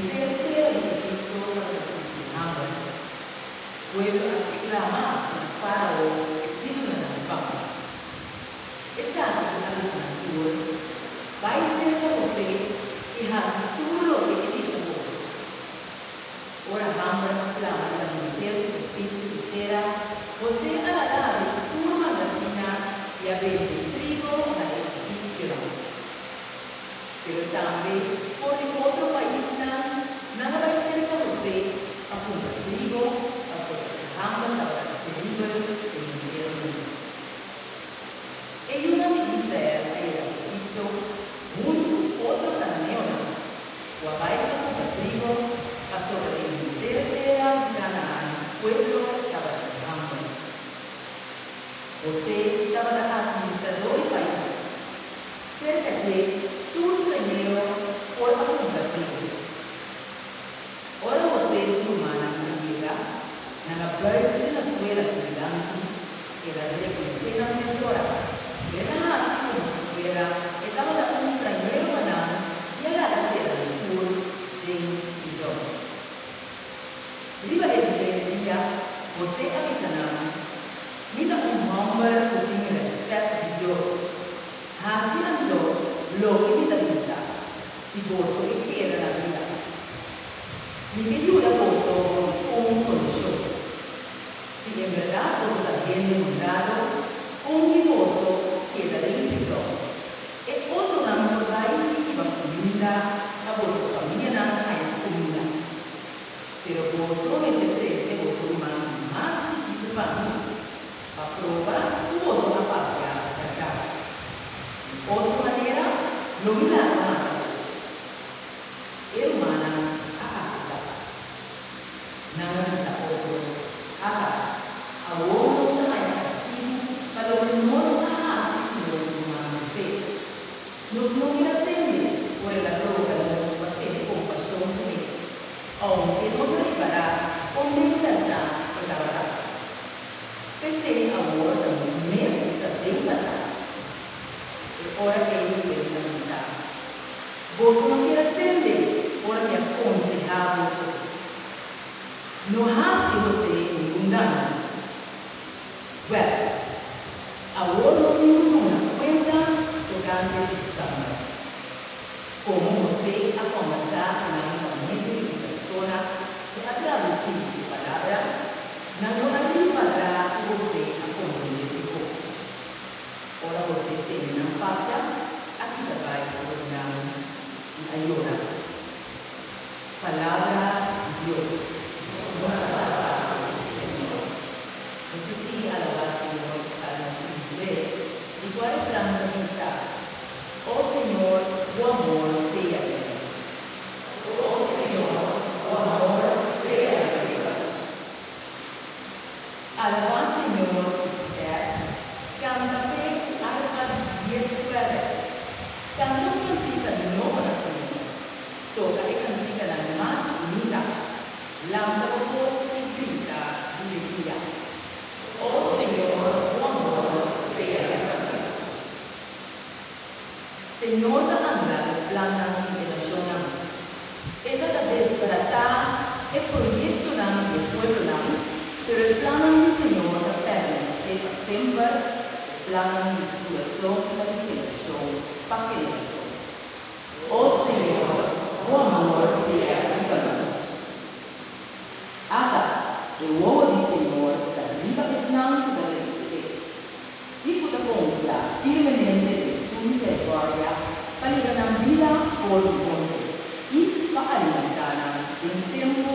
Henter tera di Egipto tabata sufri hamber. Pueblo a sklama na Fárao di duna nan pan. Esaki a bisa nan tur, Bai serka José i hasi tur loke e bisa boso. Ora hamber a plama riba henter superfisie di tera, José a laga habri tur mangasina i a bende trigo na e egipsionan. Pero tambe for di otro paisnan nan a bai serka José pa kumpra trigo pasobra e hamber tabata teribel den henter mundu. E yunan di Israel a yega Egipto huntu ku otro kananeonan ku a bai pa kumpra trigo pasobra den henter tera di Kanaan pueblo tabata di hamber. José tabata administrador di pais. Serka dje tur strañero por a kumpra trigo. Ora José su rumannan a yega, nan a buig den na suela su dilanti, el a rekonosé nan mesora, pero el a hasi komo si fuera e tabata un strañero pa nan i a laga sera nan tur den prizòn. Riba e di tres dia, José a bisa nan, Mi ta un hòmber ku tin rèspèt di Dios. Hasi anto loke mi ta bisa, si boso ke keda na bida. Mi ke yuda boso ku un kondishon. Si en bèrdat boso ta hende honrado, un di boso keda den e prizòn. E otronan por bai i hiba kuminda pa boso famianan haña kuminda. Pero boso mester trese boso ruman mas chikitu pa mi, pa proba ku boso a papia bèrdat. Di otro manera, lo mi laga mata boso. E rumannan a aseptá. Nan a bisa otro, Ata, awor nos ta haña kastigu pa loke nos a hasi ku nos ruman José. Nos no kier a tende ora el a roga nos pa tene kompashon kuné, ounke nos a ripará kon den pèrtá e tabata. P'esei awor ta nos mes ta den pèrtá. E ora ei Ruben a bisa, Boso no kier a tende ora mi a konsehá boso. No hasi José ningun daño. Wèl, awor nos tin ku duna kuenta tokante di su sanger. Komo José a kòmbersá ku nan pa medio di un persona ku a tradusí su palabra, nan no a ripará ku José a komprendé tur kos. Ora José tende nan papia, a kita bai for di nan i a yora. Palabra di Dios. Nos ta alabá Señor. Nos ta sigui alabá Señor ku Salmo 33, di kua refran ta bisa, O Señor, bo amor sea den nos. O Señor, bo amor sea den nos. Alabá Señor ku sitèr, kanta p'e ku arpa di dies kuèrdè. Kanta un kantika nobo na Señor, toka e kantikanan mas bunita, lanta bo bos i grita di legria. O Señor, bo amor sea riba nos. Señor ta anulá e plannan di e nashonnan. E ta ta desbaratá e proyektonan di e pueblonan, pero e plannan di Señor ta permanesé pa semper, e plannan di su kurason ta di generashon pa generashon. O Señor, bo amor sea riba nos. Ata, e wowo di Señor ta riba esnan ku ta respet'é. I ku ta konfia firmemente den Su miserikòrdia pa libra nan bida for di morto i pa alimentá nan den tempu